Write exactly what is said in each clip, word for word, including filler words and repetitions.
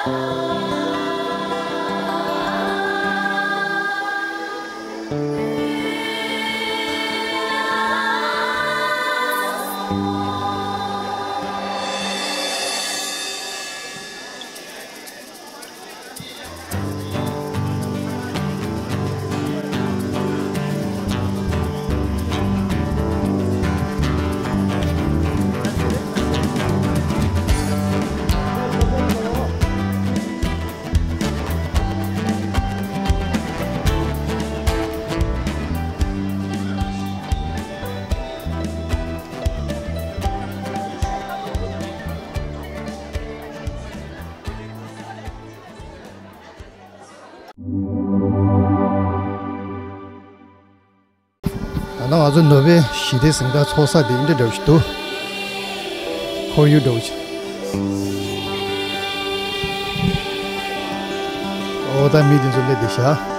ད་ནང་ང་ཚོ་ནོ་བྷེལ་ཞི་བདེའི་གཟེངས་རྟགས་ཚོགས་ས་དེ་འདྲ་འདྲ་བོ་ཞིག་འདུག་ཁོར་ཡུག་འདྲ་བོ་ཞིག་འོ་ད་མི་དེ་ཚོ་སླེབས་བསྡད་ཤག་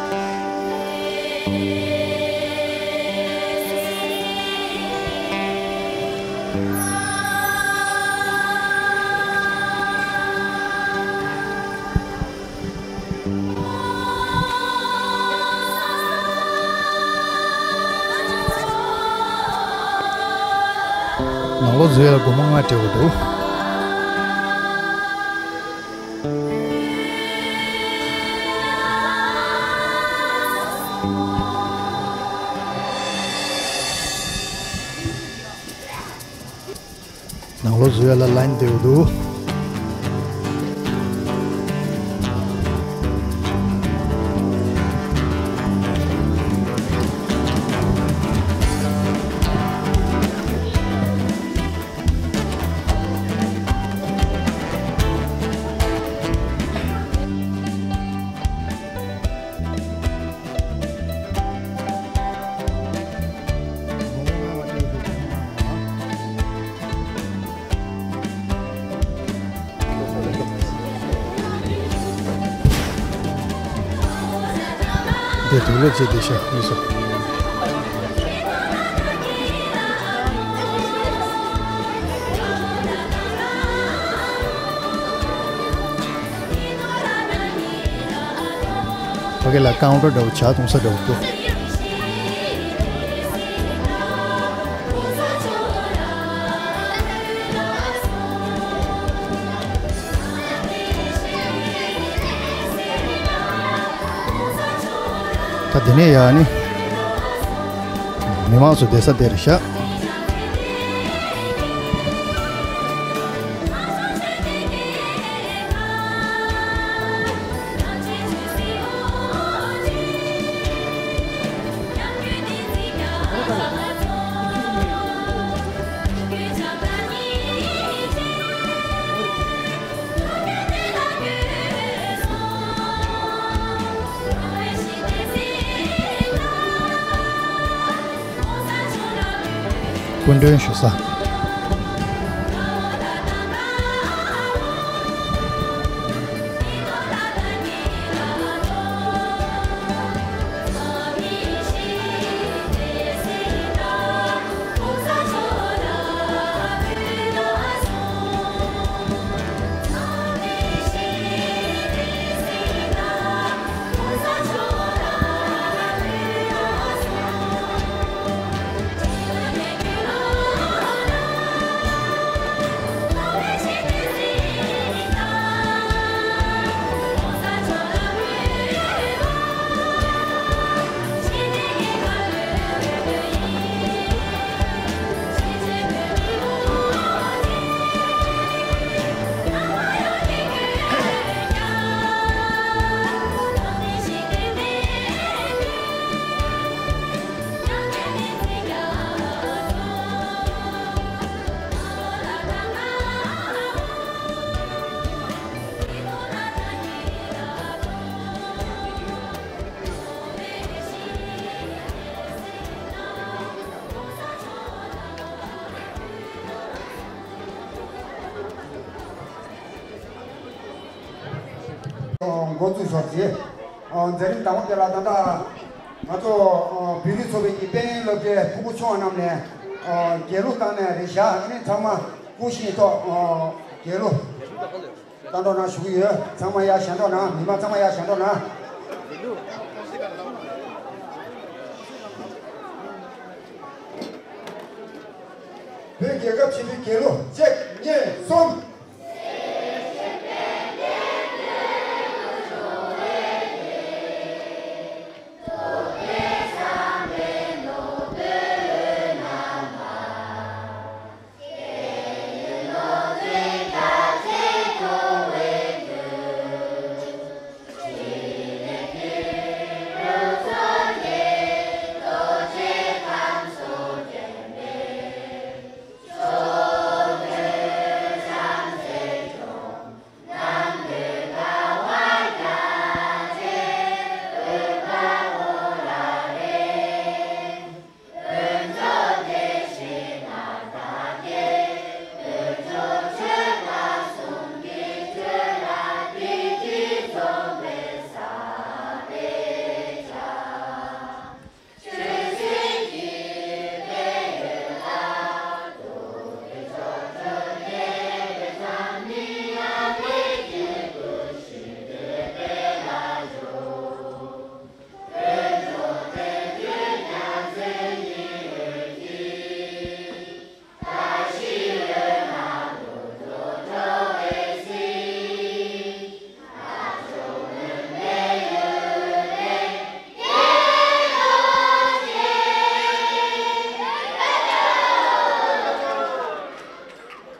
ནང་ལོགས་འཛུལ་ཡ་ལ་སྒོར་མོ་ལྔ་སྤྲད་དགོས་འདུག་ནང་ལོགས་འཛུལ་ཡ་ལ་ལའིན་བསྡད་ཡོད་འདུག་འདི་དུག་ལོག་བྱས་བསྡད་ཤག་མི་ཚོ། ཕ་གི་ལ་ཀའུན་ཊར་འདྲ་བོ་ཇ་འཐུང་ས་འདྲ་བོ་འདུག་ད་དེ་ནས་ཡར་ནི་མི་མང་ཚོ་བསྡད་ས་དེ་རེད་ཤག་སྐུ་མགྲོན་ཞུ་ས། འགོ་བཙུགས་ཤོག་ཅེས། མཛད་རིམ་དང་པོ་དེ་ལ་ད་ལྟ་ང་ཚོ་བོད་རིགས་ཚོགས་པའི་གི་དཔལ་ཡོན་སློབ་གྲྭའི་ཕྲུ་གུ་ཆུང་བ་རྣམས་ནས་རྒྱལ་གླུ་བཏང་ནས་རེད་ཤག་ཨ་ནི་ཚང་མ་སྐུ་བཞེངས་ཐོག་རྒྱལ་ལོ། ལྟ་འགྲོ་ན་ཞུ་གི་ཡོད། ཚང་མ་ཡར་བཞེངས་འགྲོ་ན། མི་མང་ཚང་མ་ཡར་བཞེངས་འགྲོ་ན། བོད་རྒྱལ་ཁབ་ཆེན་པོའི་རྒྱལ་ལོ། གཅིག་གཉིས་གསུམ།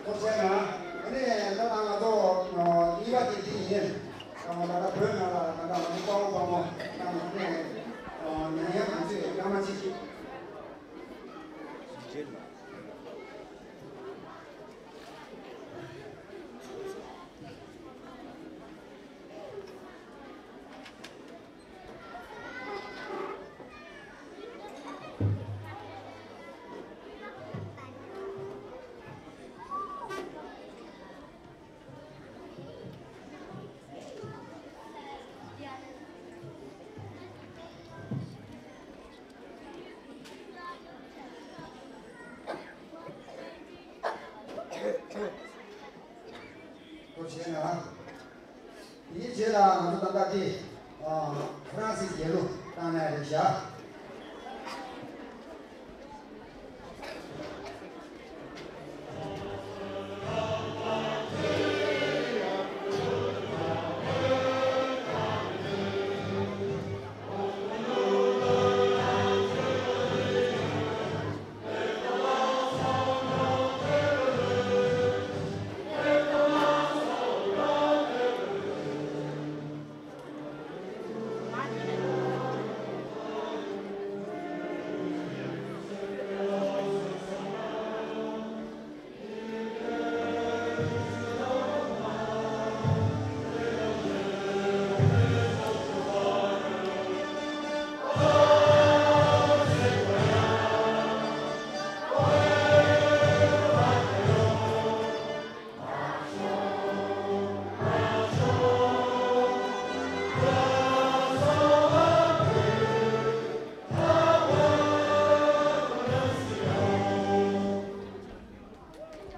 ཐུགས་རྗེ་གནང་། ཨ་ནི་ད་ལྟ་ང་ཚོ་གཉིས་པ་དེ་འདི་ཡིན། ད་ང་ད་ལྟ་བོད་ནང་ལ་ད་ལྟ་ང་ཚོ་དཔའ་བོ་དཔའ་མོ་ད་ང་ཚོ་ནས་ཉན་ཡག་ང་ཚོས་སྐར་མ་གཅིག་ཐུགས་རྗེ་གནང་། དེའི་རྗེས་ལ་ང་ཚོ་ད་ལྟ་དེ་ཨ་ཧྥ་རན་སིའི་རྒྱལ་གླུ་བཏང་ན་རེད་བཞག་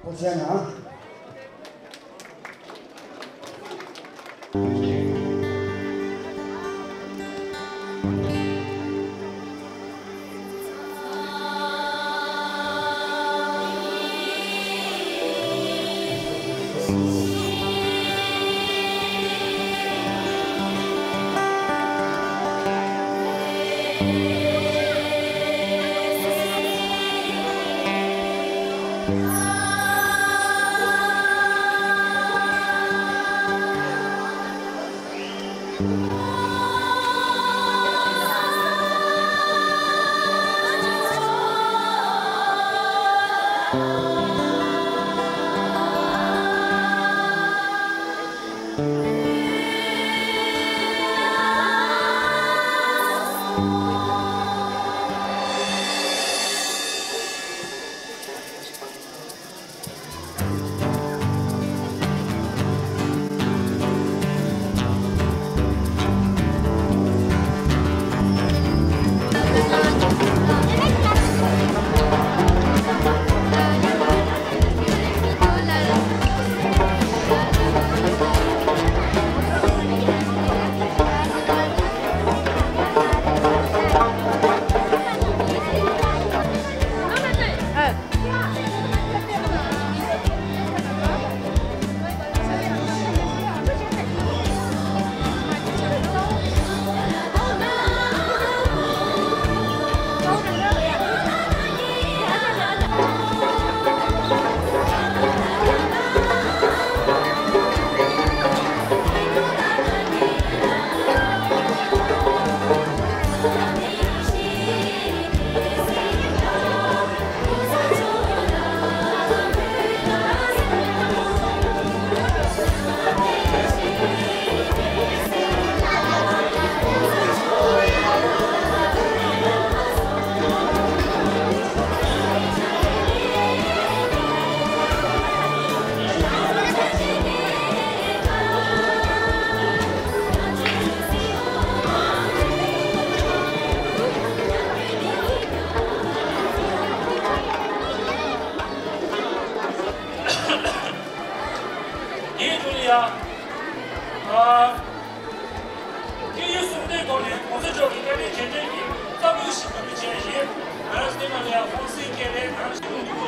ཐུགས་རྗེ་གནང་། དེའི་དོན་ལ་ཡང་། ཨ། སྐད་ཡིག་སྲུང་དོན་ཐོག་ནས་གོང་ས་མཆོག་གི་བཀའ་དྲིན་རྗེས་དྲན་གྱི་བསམ་བློ་ཞིག་འདོན་པའི་ཆེད་ཡིན། ང་རང་སྟེང་ནང་ལ་ཡང་ཧྥོང་སི་སྐད་ལས་ནང་ཞིག་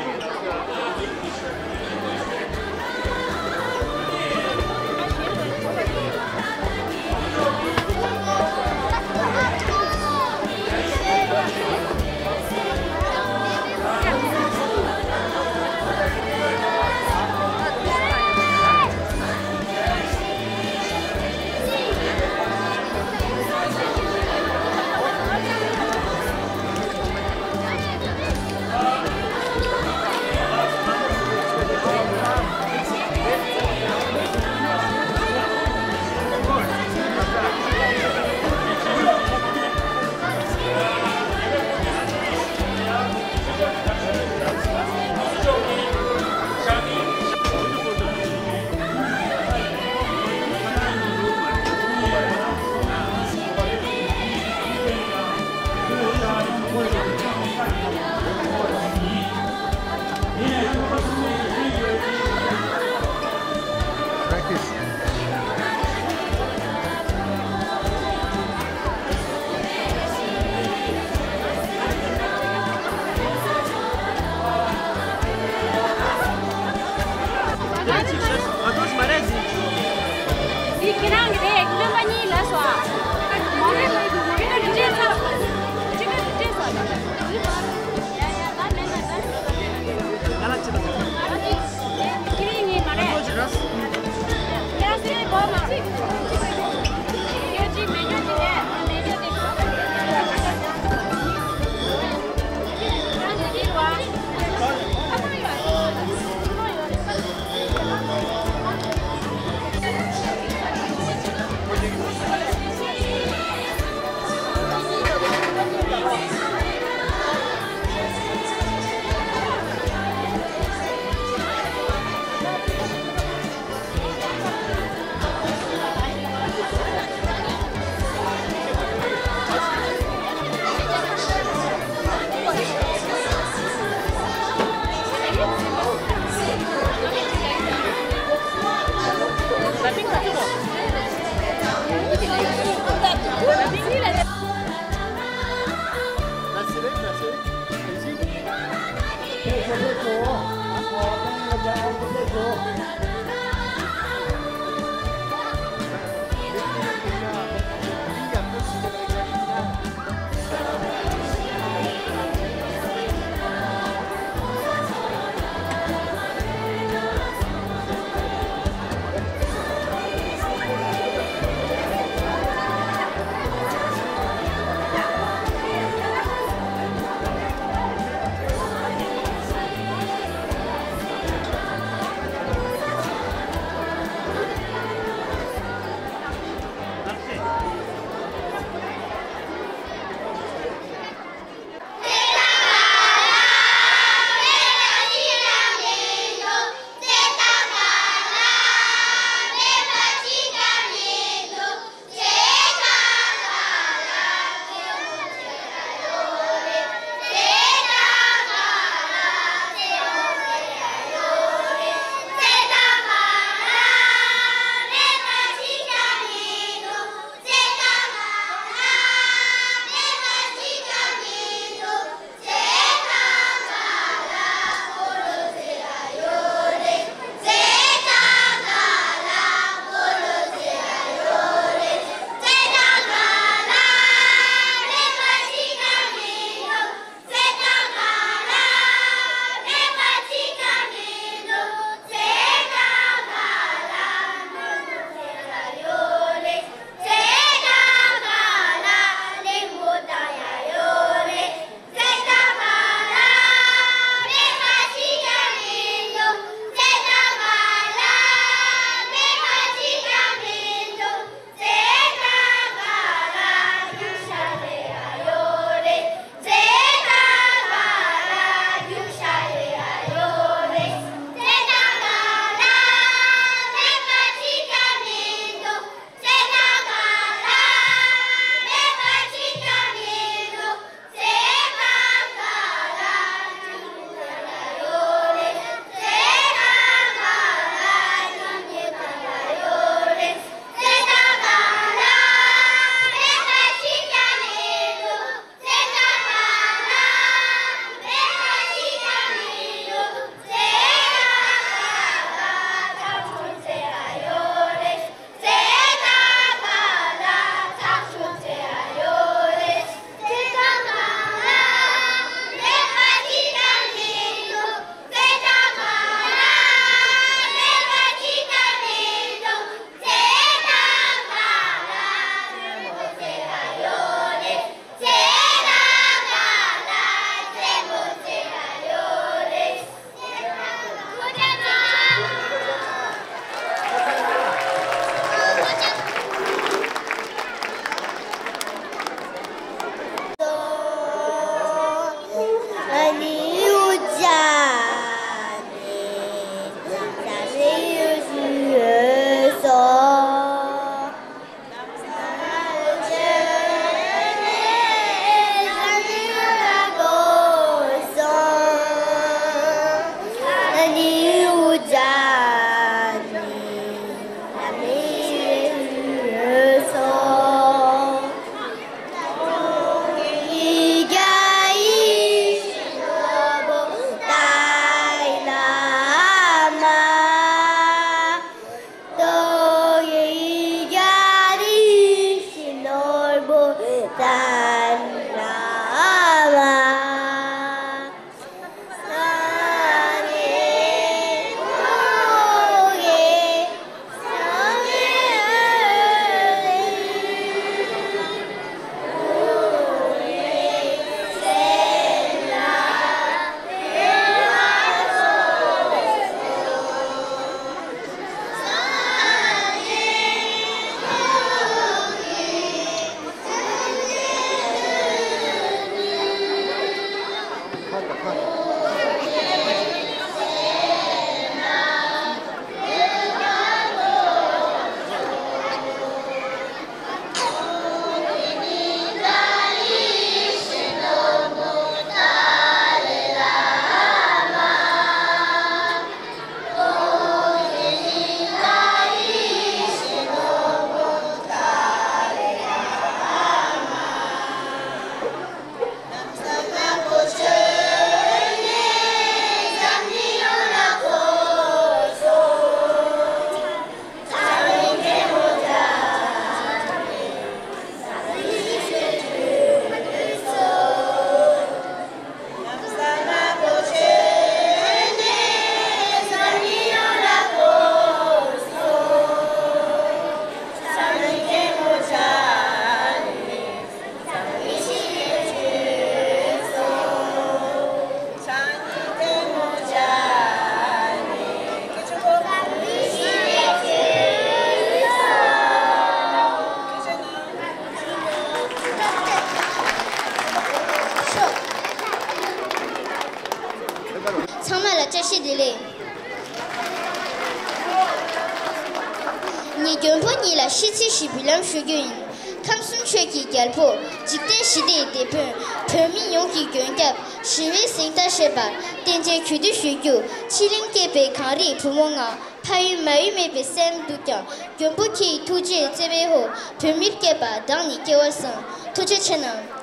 ངས་མགོན་པོ་ཉིད་ལ་ཤིས་ཚིག་ཞིག་འབུལ་ལམ་ཞུ་རྒྱུ་ཡིན། ཁམས་གསུམ་ཆོས་ཀྱི་རྒྱལ་པོ། འཇིག་རྟེན་ཞི་བདེའི་དེད་དཔོན། བོད་མི་ཡོངས་ཀྱི་མགོན་སྐྱབས། ཞི་བའི་གཟེངས་རྟགས་སྤྲད་པ། བསྟན་འཛིན་གུས་འདུད་ཞུ་རྒྱུ། ཕྱི་གླིང་སྐྱེས་པའི་གངས་རིའི་བུ་མོ་ང་། ཕ་ཡུལ་མ་ཡུལ་མེད་པའི་སེམས་སྡུག་ཀྱང་། མགོན་པོ་ཁྱེད་ཡི་ཐུགས་རྗེའི་བརྩེ་བའི་འོག་བོད་མིར་སྐྱེས་པ་བདག་ནི་སྐལ་བ་བཟང་། ཐུགས་རྗེ་ཆེ་གནང་།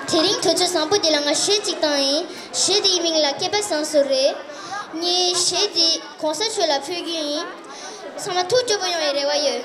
དེ་རིང་དུས་ཚོད་བཟང་པོ་འདི་ལ་ང་གཞས་གཅིག་བཏང་ཡིན། གཞས་འདིའི་མིང་ལ་སྐལ་པ་བཟང་སོང་རེད། ངས་གཞས་འདི་གོང་ས་མཆོག་ལ་ཕུལ་རྒྱུ་ཡིན། ཚང་མ་ཐུགས་སྐྱོ་པོ་ཡོང་བའི་རེ་བ་ཡོད།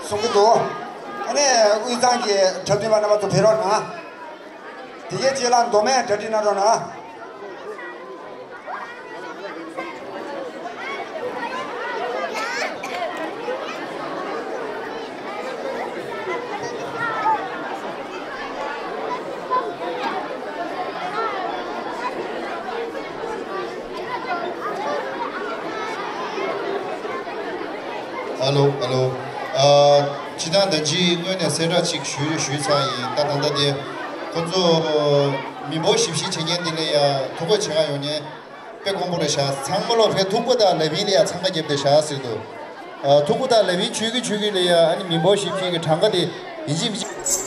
གསུང་གི་འདུག་ཨ་ནི་དབུས་གཙང་གི་འཁྲབ་སྟོན་པ་རྣམ་པ་ཚོ་ཕེབས་རོགས་གནང་། དེ་གའི་རྗེས་ལ་མདོ་སྨད་གྲ་སྒྲིག་གནང་རོགས་གནང་། ཨ་ལོ། ཨ་ལོ། ཨ། སྤྱིར་བཏང་ད་ཅི་སྔོན་ནས་གསལ་བསྒྲགས་ཅིག་ཞུས་ཞུས་ཚར་ཡིན། ད་ད་ལྟ་དེ་ཁོ་ཚོ་མི་འབོར་ཞིབ་བཤེར་བྱེད་མཁན་དེ་ལ་ཡ་ཐོ་འགོད་བྱེད་ག་ཡོང་མཁན་དཔེ་དཀོན་པོ་རེད་ཤག་ཚང་མ་ལོ་ཕའི་ཐུག་པ་དང་ལབ་ཡིན་ལ་ཡ་འཚང་ཁ་བརྒྱབ་བསྡད་ཤག་ཟེར་འདུག་ཨ། ཐུག་པ་དང་ལབ་ཡིན་ཆུ་གི་ཆུ་གི་ལ་ཡ། ཨ་ནི་མི་འབོར་ཞིབ་བཤེར་གྱི་གྲངས་ཀ་དེ་ཡིན་གཅིག་མིན་གཅིག་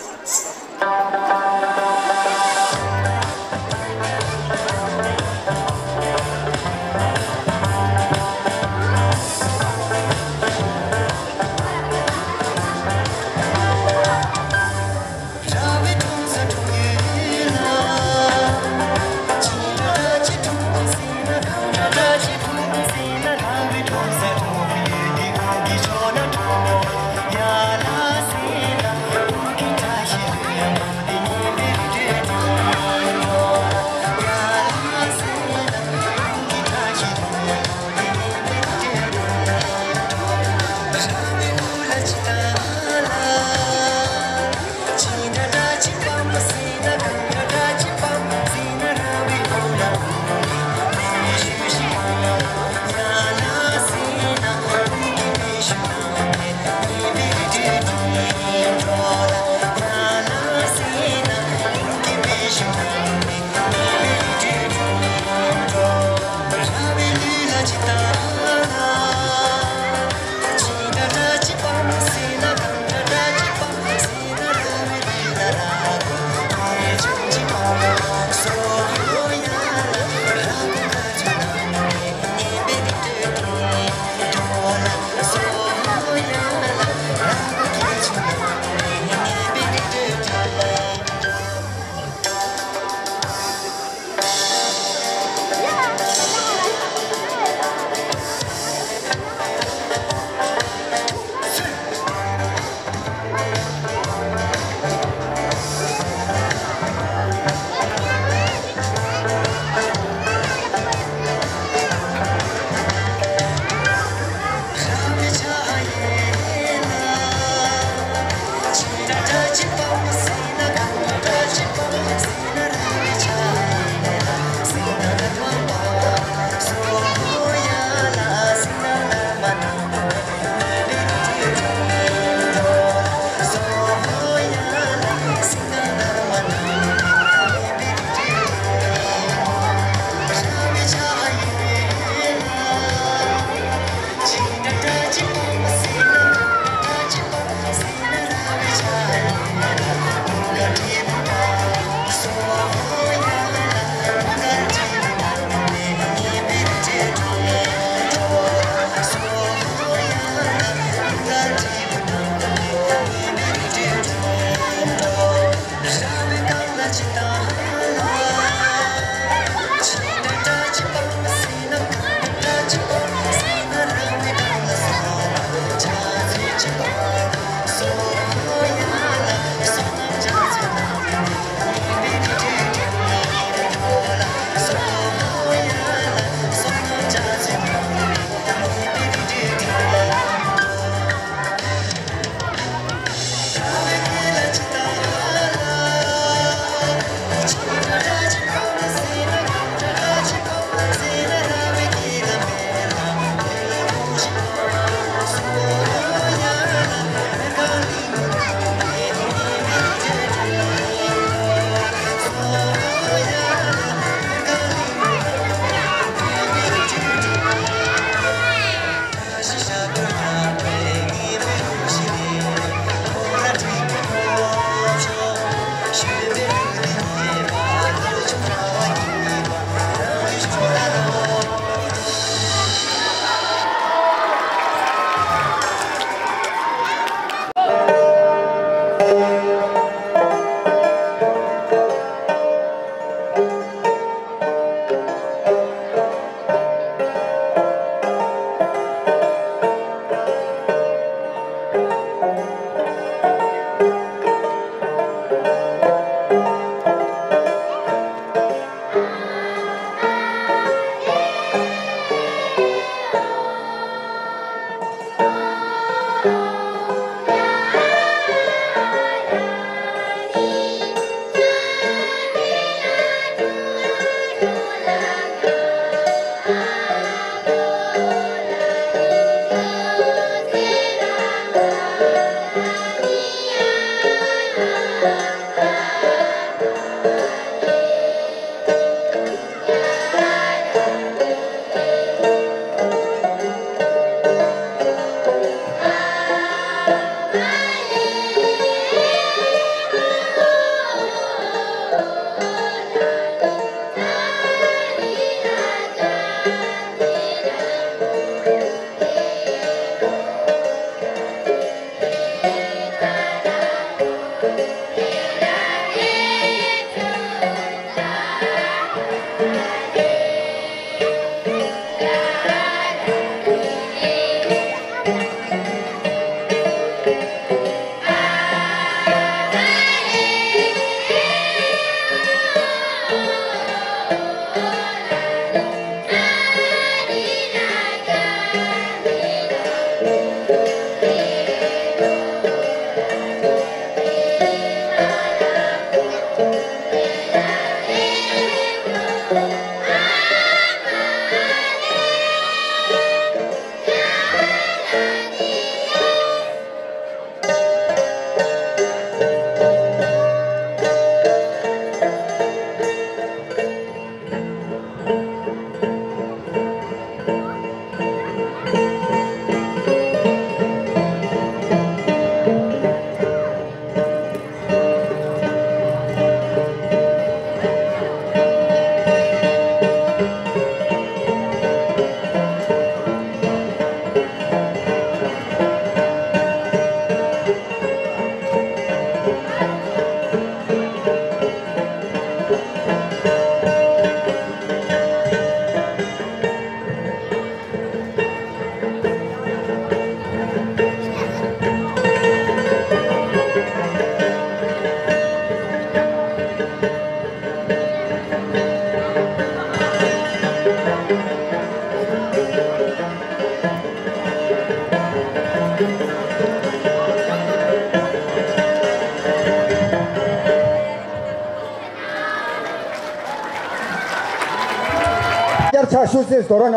བསྐྱར་ཕྱག་ཞུ་སྲིད་དོ་ར་ན།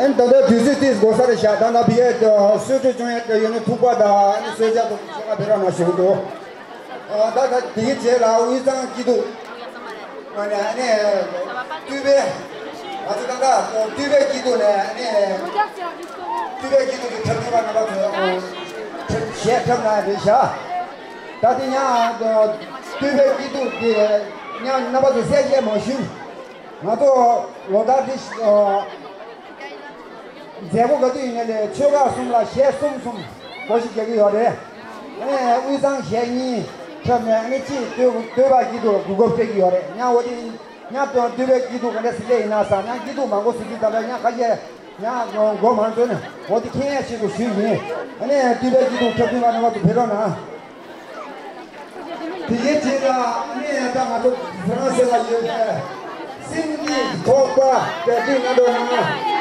ཨན་ད་ལྟ་དུས་ཚོད་ཏིས་འགོར་ས་རེད་ཤག་ད་ལྟ་བི་ཡས་གསོལ་མགྲོན་སྐྱོང་ཡས་ཡོད་ན་ཐུག་པ་དང་ཨ་ནི་གསོལ་ཇ་དང་ཆེ་བ་བེ་ར་ན་ཞུ་གི་འདུག་ཨ་ད་ད་དེའི་རྗེས་ལ་དབུས་གཙང་སྐྱིད་སྡུག་ཨ་ནི་ཨ་ནི་སྟོད་པའི་ང་ཚོ་ད་ལྟ་སྟོད་པའི་སྐྱིད་སྡུག་ནས་ཨ་ནི་སྟོད་པའི་སྐྱིད་སྡུག་གི་འཁྲབ་སྟོན་པ་རྣམ་པ་ཚོ་གཞས་འཁྲབ་གནང་ཡ་རེད་ཤག་ད་དེ་ཡང་སྟོད་པའི་སྐྱིད་སྡུག་དེ་ཡང་རྣམ་པ་ཚོ་གསལ་བཤད་མ་ཞུ། ང་ཚོ་ལོ་ལྟར་དེ་མཛད་སྒོ་ག་དུས་ཡིན་ནའི་ཆོལ་ཁ་གསུམ་ལ་གཞས་གསུམ་གསུམ་སྒོ་ཞིག་རྒྱག་གི་ཡོད་རེད། ཨ་ནི་དབུས་གཙང་གཞས་གཉིས་འཁྲབ་ནས་ཨ་ནི་གཅིག་སྟོད་སྟོད་པ་སྐྱིད་སྡུག་གོ་སྐབས་སྤྲད་ཀྱི་ཡོད་རེད། ཡང་འོ་དེ་ཡིན་ཡང་སྟོད་པའི་སྐྱིད་སྡུག་ག་འདྲ་ཟེར་ལེ་ཡིན་ན་ཟེར་ཡང་སྐྱིད་སྡུག་མང་པོ་ཟེར་གྱི་ད་ལྟ་ཡང་ཁ་ཤས་ཡང་མགོ་མང་ཚོས་ནས་འོ་དེ་མཁྱེན་ཡས་ཆེད་དུ་ཞུས་ཡིན། ཨ་ནི་སྟོད་པའི་སྐྱིད་སྡུག་འཁྲབ་སྟོན་པ་རྣམ་པ་ཚོ་ཕེབས་རོགས་གནང་། དེ་གའི་རྗེས་ལ་ཨ་ནི་ད་ང་ཚོ་ཧྥ་རན་སི་ལ་ཡོད་པའི་སིན་དྷི་ཚོགས་པ་དེ་དུས་ང་ཚོ་ནང་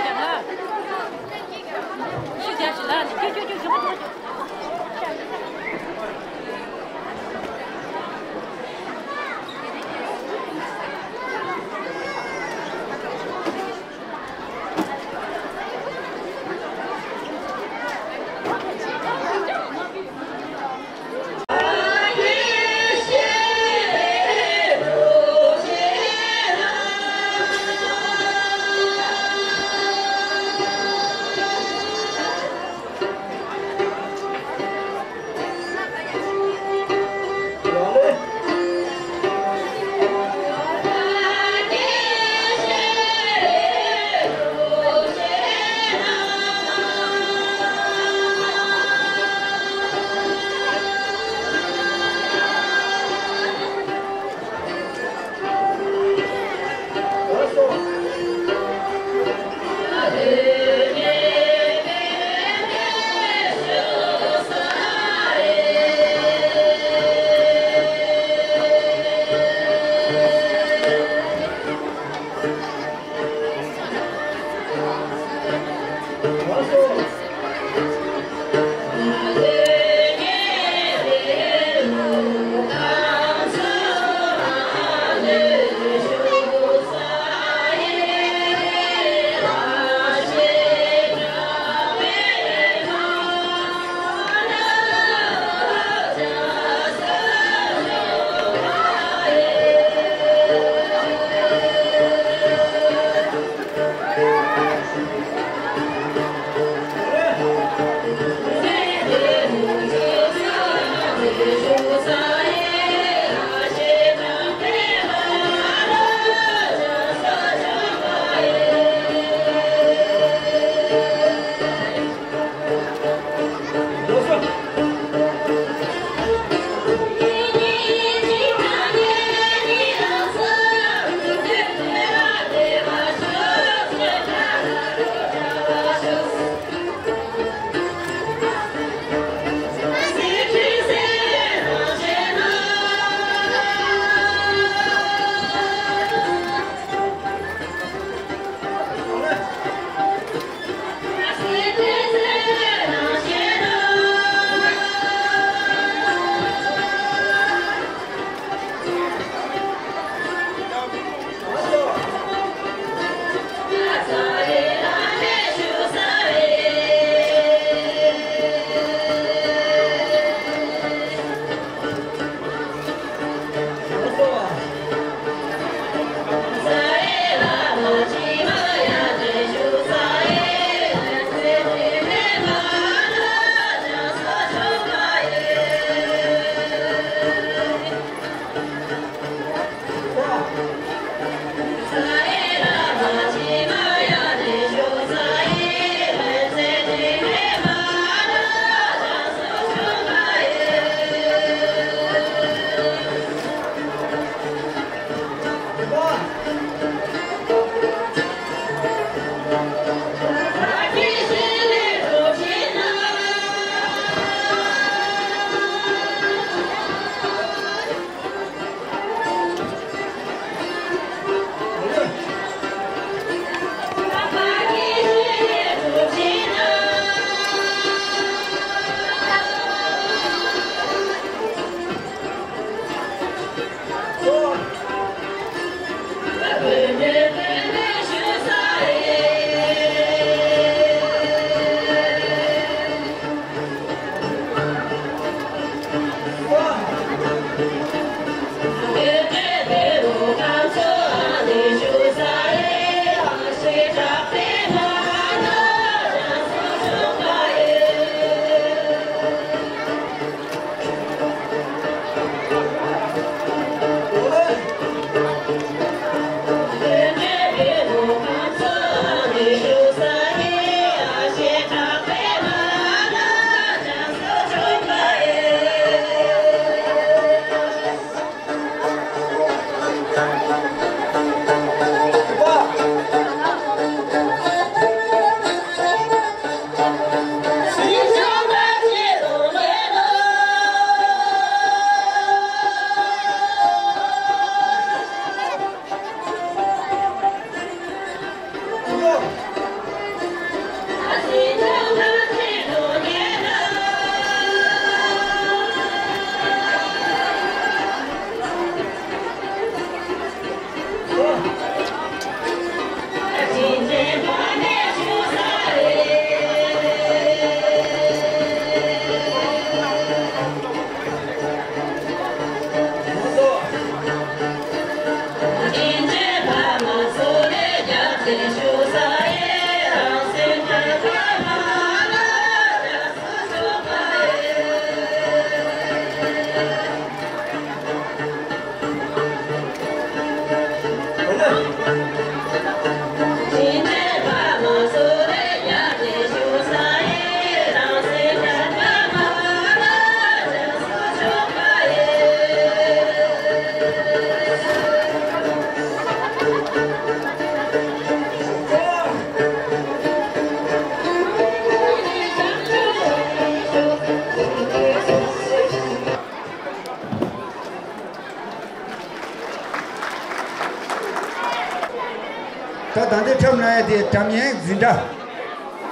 ད་ད་ལྟའི་འཁྲབ་གནང་ཡ་དེ་སྒྲ་སྙན་འཛིན་གྲྭ།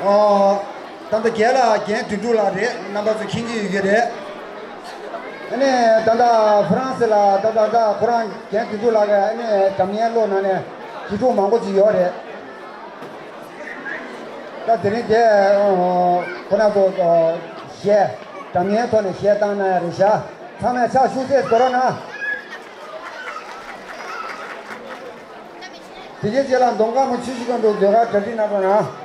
ཨོ། ད་ལྟ་རྒན་ལགས། རྒན་དོན་གྲུབ་ལགས་རེད། རྣམ་པ་ཚོ་མཁྱེན་གྱི་ཡོད་ཀྱི་རེད། ཨ་ནི་ད་ལྟ་ཧྥ་རན་སི་ལ་ད་ད་ད་ཁོ་རང་རྒན་དོན་གྲུབ་ལགས་ཀྱིས་ཨ་ནི་སྒྲ་སྙན་ཀློག་གནང་ནས་གཟིགས་གྲོགས་མང་པོ་ཅིག་ཡོད་རེད། ད་དེ་རིང་དེ་ཁོ་རང་ཚོ་གཞས་སྒྲ་སྙན་ཐོག་ནས་གཞས་བཏང་གནང་ཡ་རེད་ཤག་ཚང་མས་ཕྱག་ཤུགས་ཆེ་བཟོ་རོགས་གནང་། དེ་རྗེས་རྗེས་ལ་མདོ་ཁམས་ཆུ་བཞི་སྒང་དྲུག་ཟློས་གར་གྲ་སྒྲིག་གནང་རོགས་གནང་།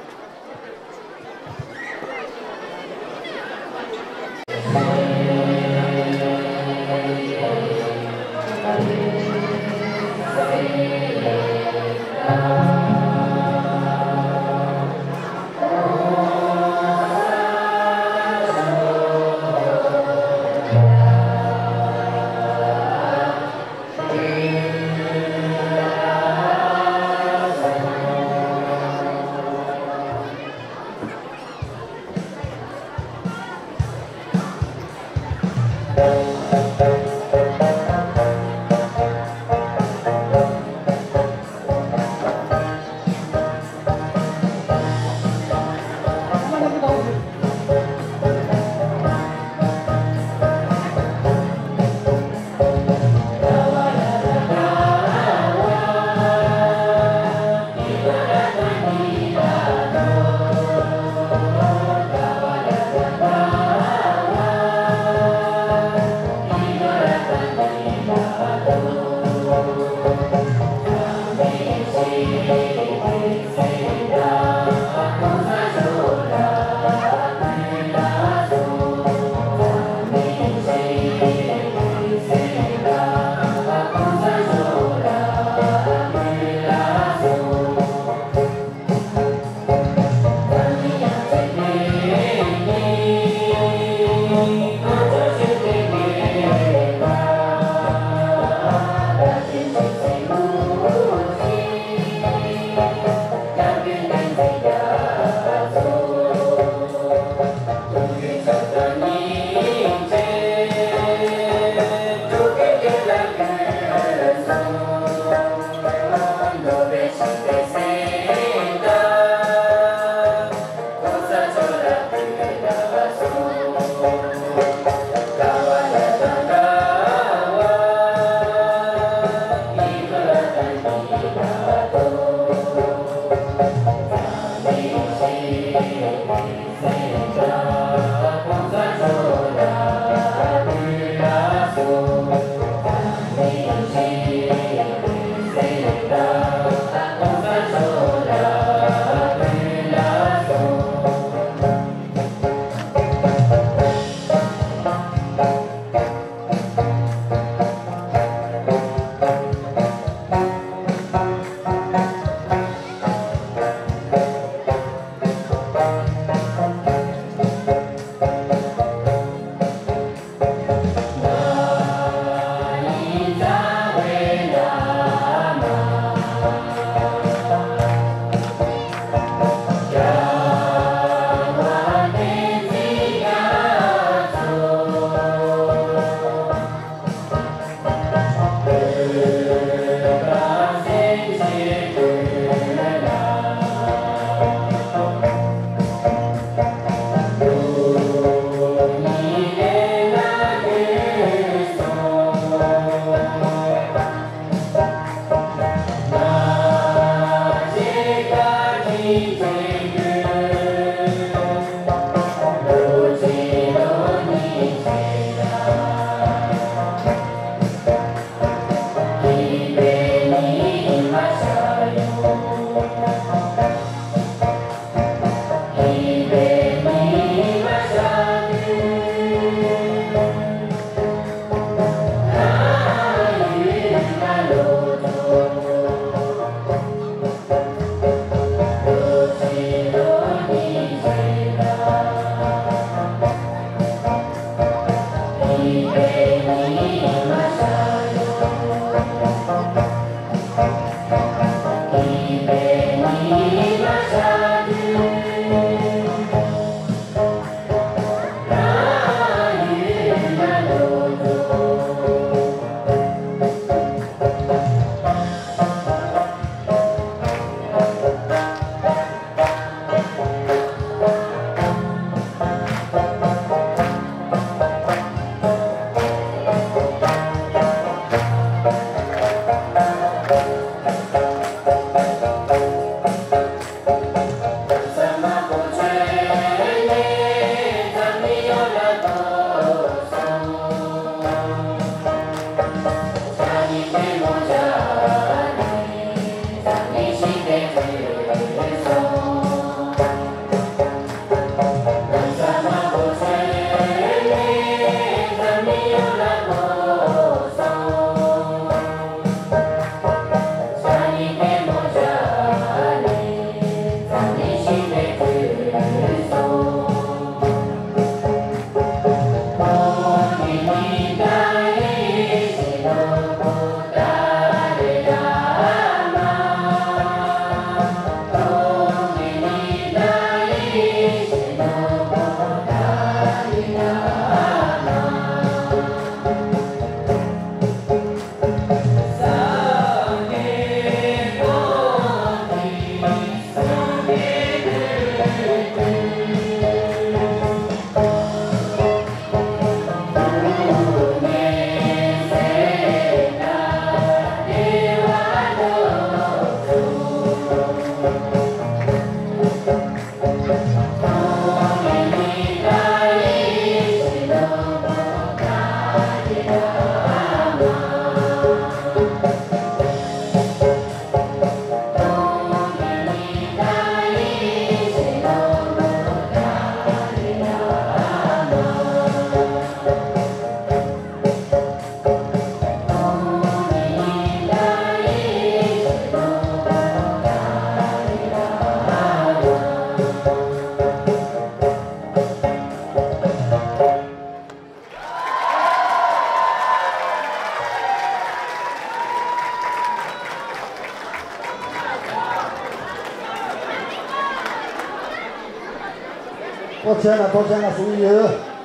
ཐུགས་རྗེ་ཆེ་ན། ཐུགས་རྗེ་ཆེ་ན་གསུང་གི་ཡོད།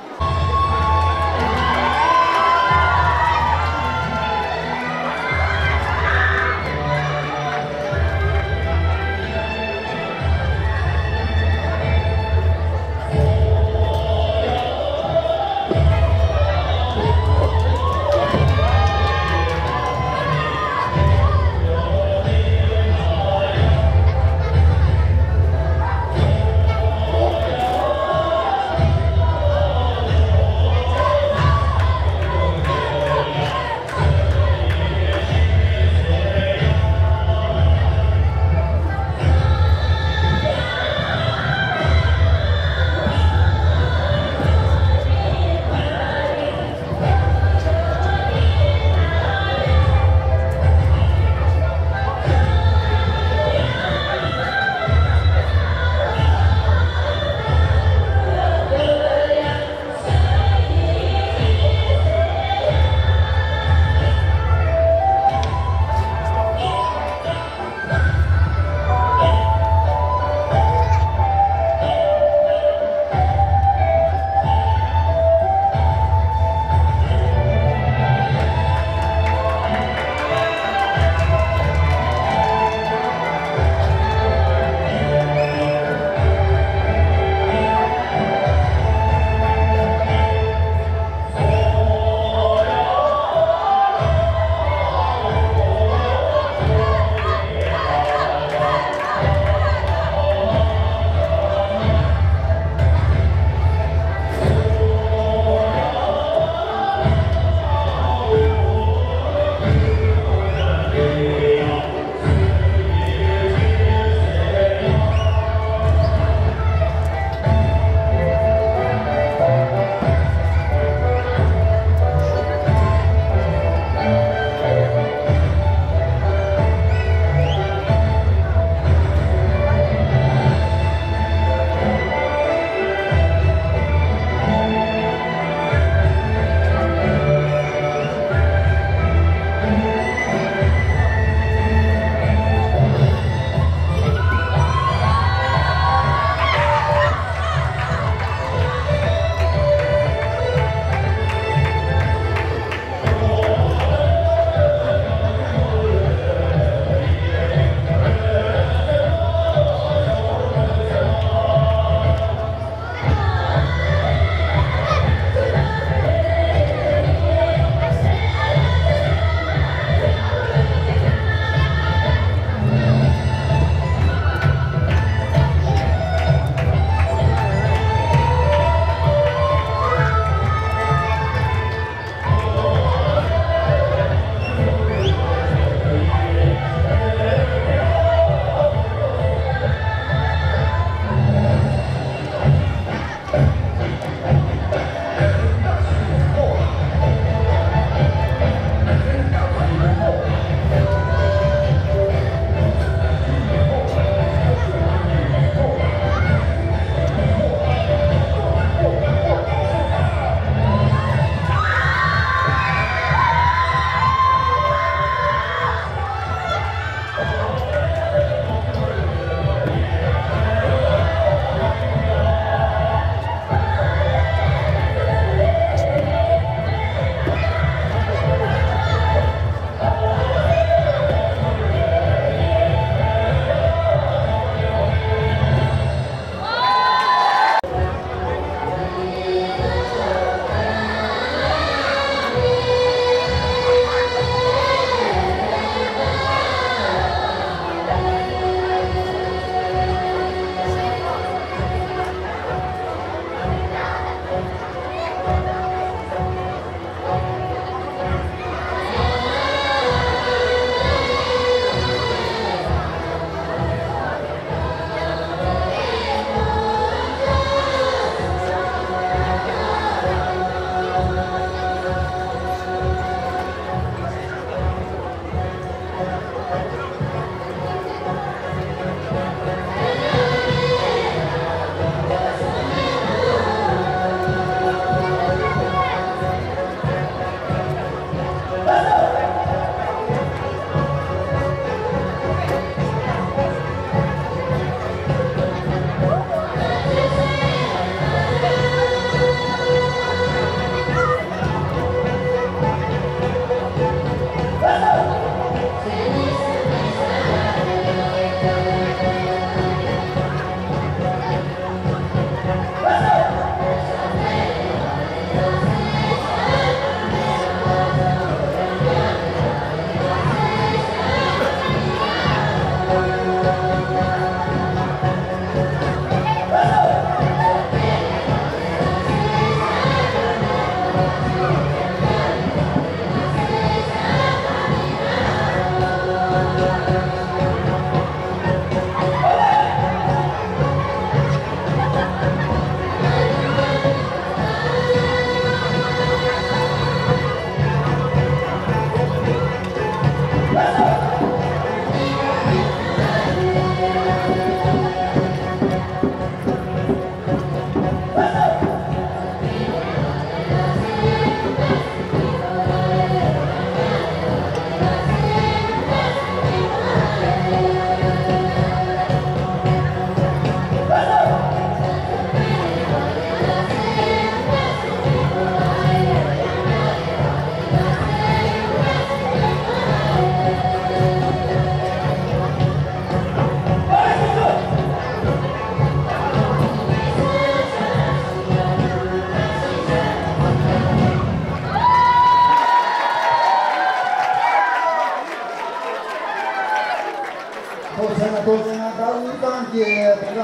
ཐུགས་རྗེ་ཆེ། ཐུགས་རྗེ་ཆེ། ད་དབུས་གཙང་གི་དེ་ག་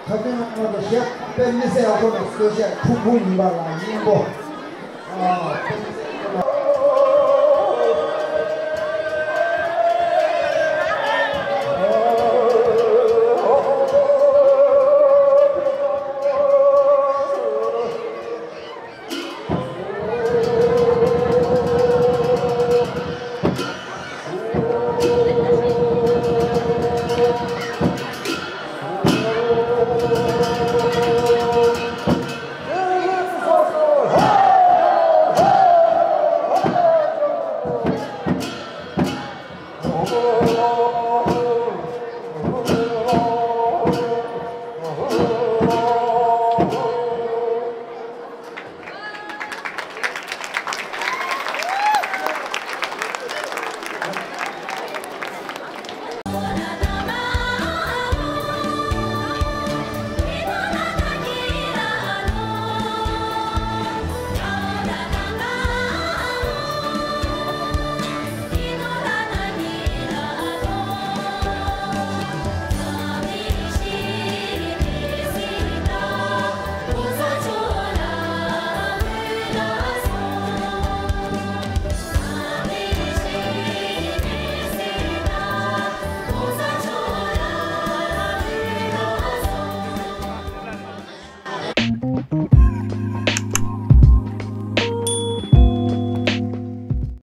འཁྲབ་སྟོན་ནང་དུ་ཞེ་དཔེ་མི་སྲིད་ཡག་པོ་དང་སྲོལ་ཆས་ཁུག་ཁུག་ཡིན་པ་ལ་སྙིང་པོ།